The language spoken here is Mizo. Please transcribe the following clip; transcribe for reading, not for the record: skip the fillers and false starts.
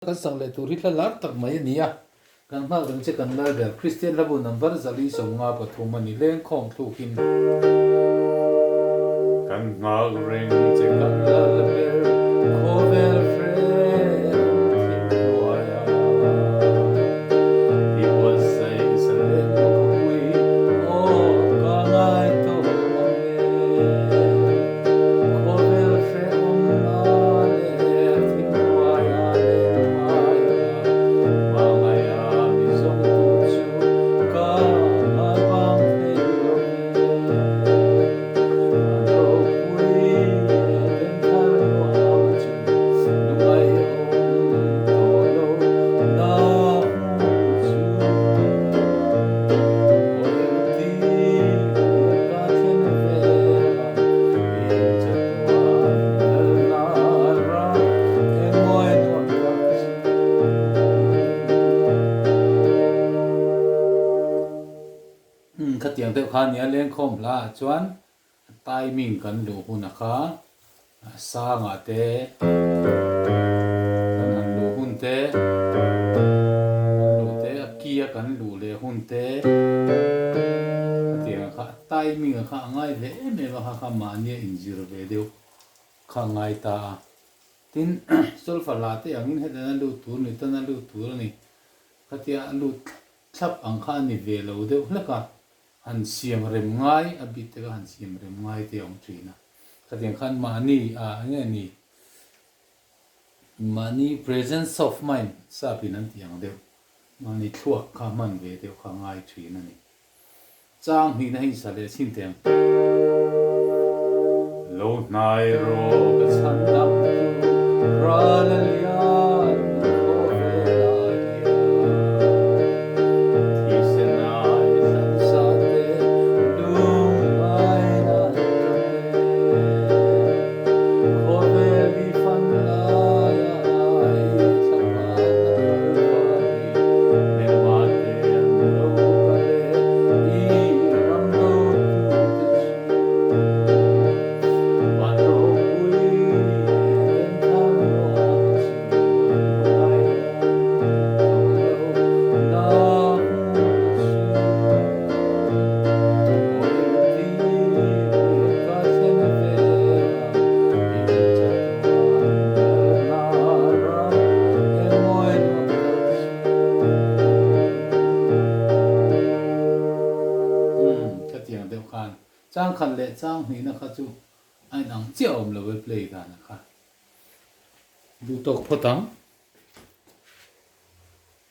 Kan sak leh tur hi hla lar tak mai a ni a, kan nghak reng che kan lal ber Kristian hlabu number 453 a ni lengkhawm thlukin. Kan nghak reng che kan lal ber khawvel hrehawm thim hnuaia i buatsaih Salem khawpui aw ka ngai tawh ang e. Khawvel hrehawmna leh thimhnuaia leh hmaia hmangaia mi zawngtu chu ka ngai vang thei lo ve. An ropui e den thar nuam chu lungaihawm tawh lo na hmun chu. Aw engtik ka thlen ve ang Khatiang deuh kha nia lengkhawm hla ah chuan timing kan luh hun a kha sangah te kan han luh hun te kan luh te a ki a kan luh leh hun te khatiang a kha. Timing a kha a ngai ve em em a kha kha mahnia inzir ve deuh kha a ngai ta a. Tin, solfa hla te angin hetana lut tur ni tana lut tur a ni. Khatia a lut thlap ang kha a ni ve lo deuh hlek a, han siam rem ngai a bit te kha han siam rem ngai te a awm thin a. Khatiang khan mahni a enge ni mahni presence of mind sap in an tih ang deuh mahni thluak kha hman ve deuh kha a ngai thin a ni. Chang hnihna hi insa leh chhin teh ang. Lo hnai rawh ka chhan dam tu ral a lian khawvelah hian thisen ai thlan sa te lungngai nan ṭang e. Khawvel hi fan laia ai thlaphan a kalvari hmelma te an lo kal e i ram lo tu te chu van ropui den thar nuam chu ngaihawm tawh lo na hmun chu aw engtin ka thlen ve ang in chatuan lalna ram engmawi nuam tak chu. Umm khatiang deuh khan chang khat leh chang hnihna kha chu a inang chiah awm lo e play dan kha duh tawk phawt ang.